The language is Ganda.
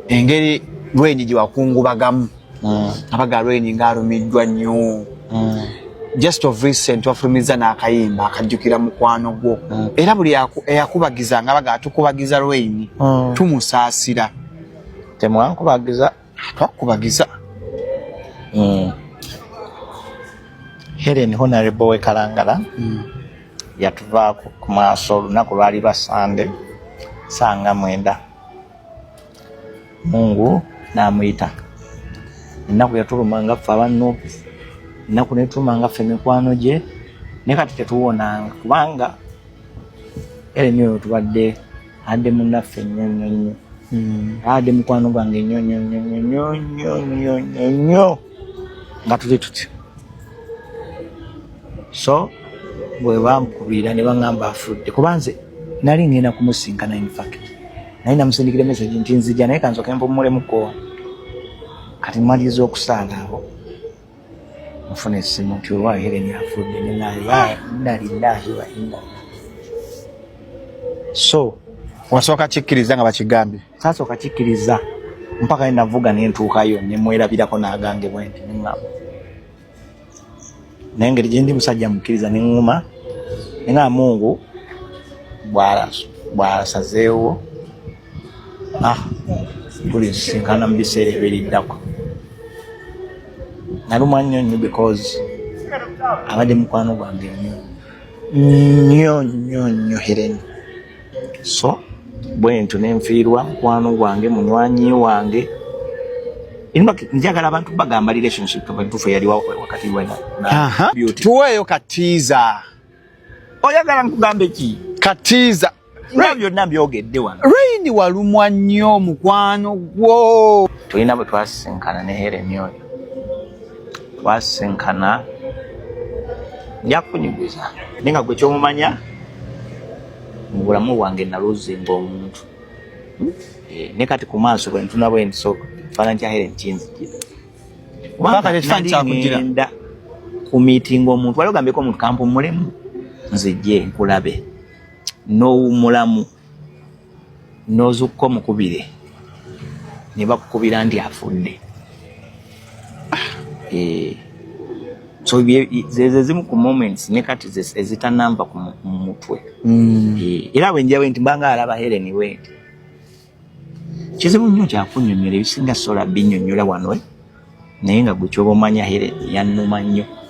Engeri Lweni gye wakungubagamu, abaga Lweni ng'alumiddwa nnyo. Just of recent wafulumiza n'akayimba akajjukira mukwano gwo, era buli eyakubagiza nga baga tukubagiza Lweni, tumusaasira. Temwankubagiza. Twakubagiza. Helen, Honorable we Kalangala, yatuvaako ku maaso. Olunaku lwali lwa Sande, sanga 9. Mungu n'amuyita. Ennaku yatuluma nga ffe abanno, ennaku netuluma nga ffe mikwano gye, naye kati tetuwonanga kubanga Helen oyo tubadde adde munnaffe nnyo nnyo nnyo, adde mukwano gwange nnyo nnyo nnyo nnyo nnyo nnyo nnyo nnyo, nga tuli tutyo. So bwe bankubira ne baŋŋamba afudde, kuba nze nali ngenda kumusinkana. In fact, naye namusindikira message nti nzija, naye kansoke mpummulemuko. Kati maliriza okusaala awo, nfuna essimu nti olwa Helen afudde. Neŋŋamba, "Inna lillahi wa inna." So Wasooka kikkiriza nga bakigambye? Saasooka kikkiriza mpaka nenavuga nentuukayo, nemwerabirako n'agange bwe nti, neŋŋamba, naye engeri gyendi musajja mukkiriza, neŋŋuma, neŋŋamba Mungu bw'asazeewo, ah, tulisinkana mu biseera ebiriddako. Nalumwa nnyo nnyo because abadde mukwano gwange nnyo nnyo nnyo nnyo Helen. So bwentyo nenfiirwa mukwano gwange, munywanyi wange. In fact, njagala abantu bagamba relationship entuufu eyali wakati we na Beauty. Tuweeyo katiiza. Oyagala nkugambe ki? Katiiza. Nga byonna mbyogedde wano. Rain, walumwa nnyo mukwano gwo. Tulina bwe twasisinkana ne Helen oyo, twasisinkana, nja kukunyumiza, naye nga gwe kyomumanya mu bulamu bwange naluzinga omuntu. Ne kati ku maaso bwe ntuna bwe nti, kifaananyi kya Helen kinzijira. Paka ekifaananyi kyakugira. Ngenda ku miitinga, omuntu wali ogambyeko omuntu, "Kampumulemu nzijje nkulabe," n'owummulamu n'ozukka omukubire ne bakukubira nti afudde. So zezo ezimu ku moments ne kati ezitananva ku mutwe. Era bwe njawe nti mbanga alaba Helen bwe nti kizibu nnyo kyakunnyonnyola, ebisinga sola binnyonnyola wano, eh? Naye nga gwe kyoba omanya, Helen yannuma nnyo.